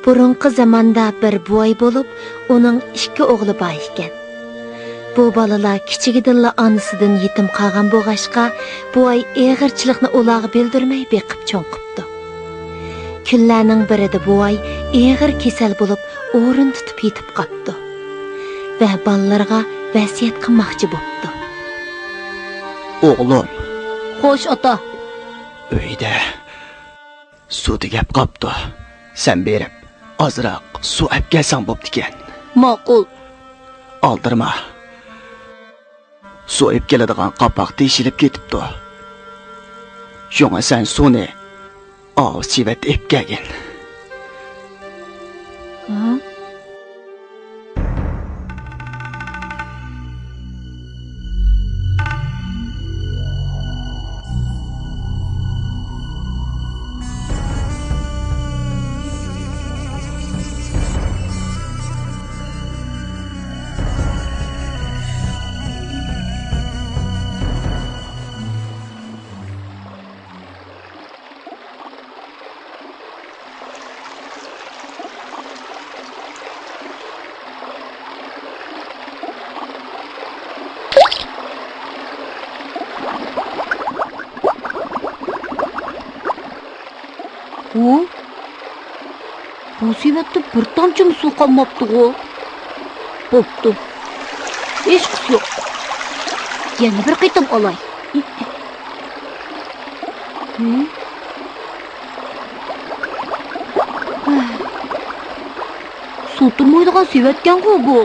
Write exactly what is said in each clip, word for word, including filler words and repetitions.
بۇرۇنقى زاماندا بىر بوۋاي بولۇپ، ئۇنىڭ ئىككى ئوغلى بار ئىكەن. بۇ بالىلار كىچىكىدىنلا ئانىسىدىن يېتىم قالغان بولغاچقا، بوۋاي ئېغىرچىلىقنى ئۇلارغا بىلدۈرمەي بېقىپ چوڭ قىپتۇ. كۈنلەرنىڭ بىرىدە بوۋاي ئېغىر كېسەل بولۇپ، ئورۇن تۇتۇپ يېتىپ قاپتۇ ۋە بالىلىرىغا ۋەسىيەت قىلماقچى بوپتۇ. ئوغلۇم. خوش، ئاتا. ئۆيدە سۇ تۈگەپ قاپتۇ. سەن بېرىپ، ئازراق سۇ ئەپ كەلسەڭ بوپتىكەن. ماقۇل. ئالدىرىما. سۇ ئېپ كېلىدىغان قاپاق تېشىلىپ كېتىپتۇ. شۇڭا سەن سۇنى ئاۋۇ سېۋەتتە ئېپ كەلگىن. ھە؟ ھۇ؟ بۇ سېۋەتتە بىر تامچىمۇ سۇ قالماپتىغۇ؟ بوپتۇ. ھېچقىسى يوق. يەنە بىر قېتىم ئالاي. ھە؟ سۇ تۇرمايدىغان سېۋەتكەنغۇ بۇ.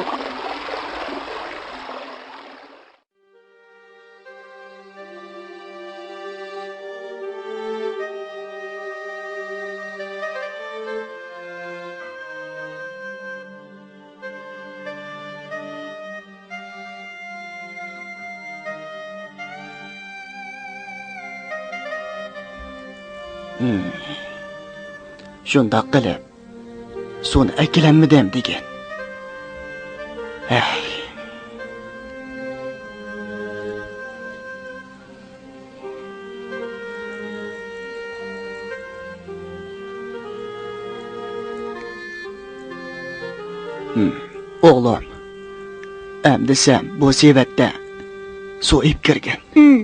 ھىم. شۇنداق قىلىپ، سۇنى ئەكىلەلمىدىم دېگىن. ھەي. ھىم. ئوغلۇم، ئەمدى سەن بۇ سېۋەتتە سۇ ئېپ كىرگىن. ھىم.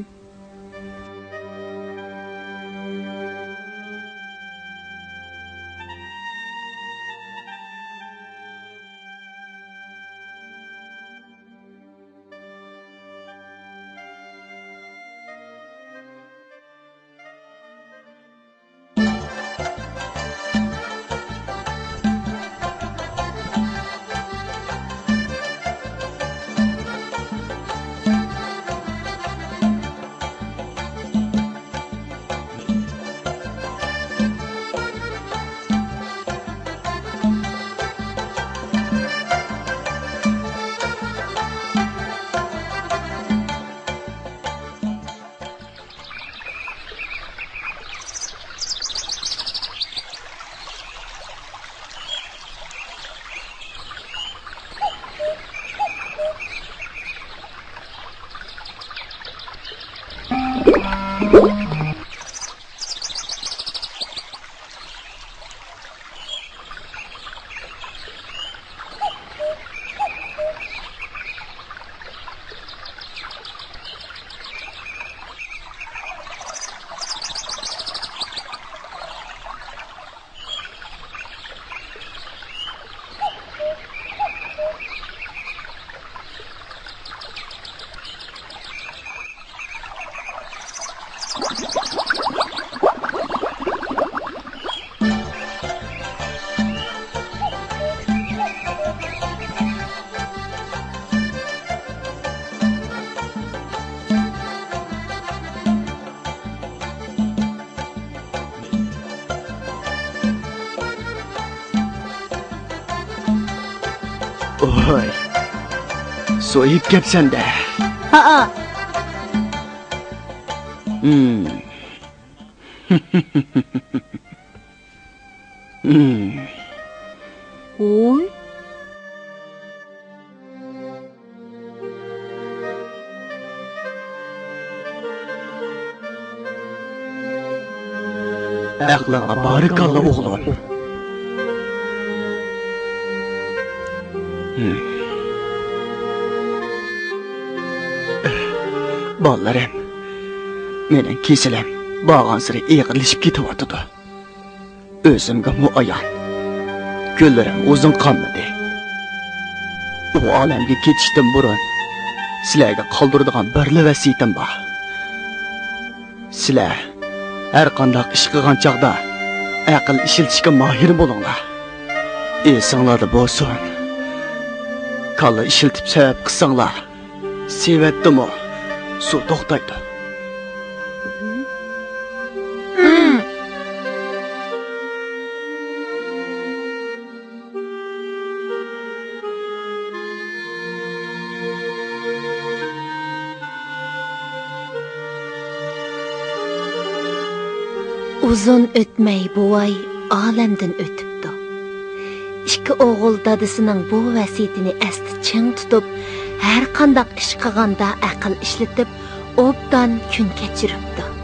ۋاي، سويۇپ كەپسەن-دە. ھەئە. ھىم. ھىم. ھوي. ئەقلىڭگە بارىكاللا، ئوغلۇم. بالىلىرىم، مېنىڭ كېسىلىم بارغانسېرى ئېغىرلىشىپ كېتىۋاتىدۇ. ئۆزۈمگە مۇئەييەن، كۈنلىرىم ئۇزۇن قالمىدى. ئۇ ئالەمگە كېتىشتىن بۇرۇن سىلەرگە قالدۇرىدىغان بىرلا ۋەسىيىتىم بار. سىلەر ھەر قانداق ئىش قىلغان چاغدا ئەقىل ئىشلىتىشكە ماھىر بولۇڭلار. ئېسىڭلاردا بولسۇن، كاللا ئىشلىتىپ سەۋەب قىلساڭلار، سېۋەتتىمۇ سۇ توختايدۇ. ئۇزۇن ئۆتمەي بوۋاي ئالەمدىن ئۆتۈپتۇ. ئىككى ئوغۇل دادىسىنىڭ بۇ ۋەسىيىتىنى ئەستە چىڭ تۇتۇپ، ھەر قانداق ئىش قىلغاندا ئەقىل ئىشلىتىپ، ئوبدان كۈن كەچۈرۈپتۇ.